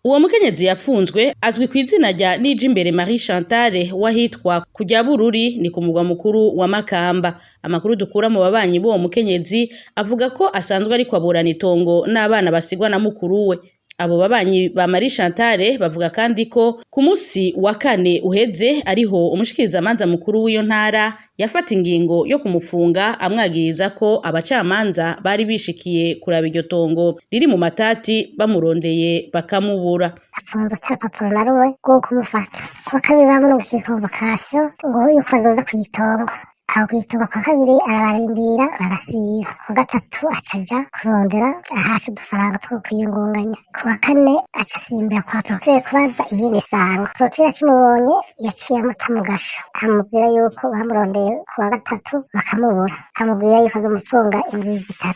Uwo mukenyezi yapfunzwe azwi ku izina rya Nijimbere Marie Chantal wahitwa kujya Bururi, ni ku mugwa mukuru wa Makamba. Amakuru dukura mu babanyi b'uwo mukenyezi avuga ko asanzwe ariko aburana itongo n'abana basigwa na mukuru we. Abo babanyi ba Marie Chantal bavuga kandi ko ku musi wa kane uheze ariho umushikirizamanza mukuru w'iyo ntara yafata ingingo yo kumufunga, amwagiriza ko abacamanza bari bishikiye kuraba iryo tongo riri mu matati bamurondeye bakamubura. Afunze ata rupapuro na rumwe rwo kumufata. Kuwa kabiri bamurungikiye convocation ngo yuko azoza kw'itongo. Aho kw'itongo kwa kabiri arabarindira, barasiba. Kuwa gatatu acaja kurondera ahaca udufaranga two kwiyungunganya. Kuwa kane aca asimbira kwa procureur kubaza iyindi sango. Procureur akimubonye yaciye amuta mu gasho, amubwira yuko bamurondeye kuwa gatatu bakamubura, amubwira yuko azomufunga indwi 3.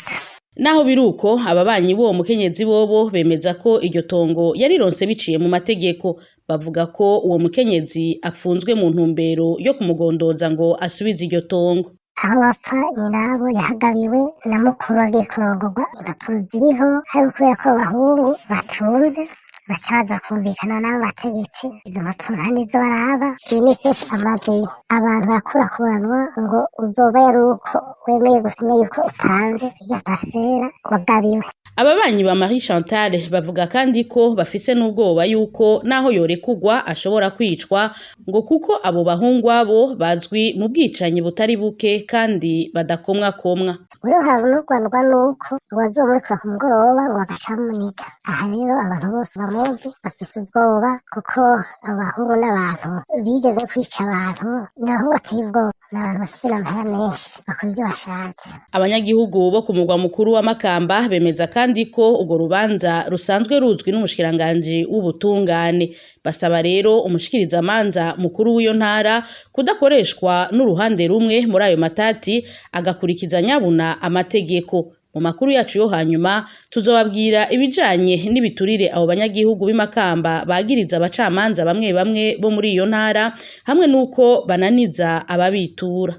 Naho biruko, ababanyi b'uwo mukenyezi bobo bemeza ko iryo tongo yarironse biciye mu mategeko. Bavuga ko uwo mukenyezi apfunzwe mu ntumbero yo kumugondoza ngo asubize iryo tongo. Aho bapfa nyinabo yahagabiwe na mukuru agiye kurongorwa, impapuro ziriho, ariko kubera ko abahungu batunze baca baza kumvikana n'abo bategetsi, izo mpapuro nta nizo baraba. Iyi minsi yose amazeyo abantu barakurakuranwa ngo uzoba yari uko wemeye gusinya yuko utanze irya parcelle wagabiwe. Ababanyi ba Marie Chantal bavuga kandi ko bafise n'ubwoba yuko naho yorekugwa ashobora kwicwa, ngo kuko abo bahungu abo bazwi mu bwicanyi butari buke kandi badakomwakomwa. Rero haranurwanirwa nuko ngo bazomurekura ku mugoroba ngo bagaca bamuniga. Aha rero abantu bose bamuzi bafise ubwoba, kuko abo bahungu n'abantu bigeze kwica abantu, ni abahungu bateye ubwoba, ni abantu bafise n'amahera menshi, bakora ivyo bashatse. Abanyagihugu bo ku mugwa mukuru wa Makamba bemeza kandi ko urwo rubanza rusanzwe ruzwi n'umushikiranganji w'ubutungane. Basaba rero umushikirizamanza mukuru w'iyo ntara kudakoreshwa n'uruhande rumwe muri ayo matati, agakurikiza nyabuna amategeko. Mu makuru yacu yo hanyuma tuzobabwira ibijanye n'ibiturire abo banyagihugu b'i Makamba bagiriza abacamanza bamwe bamwe bo muri iyo ntara, hamwe n'uko bananiza ababitura.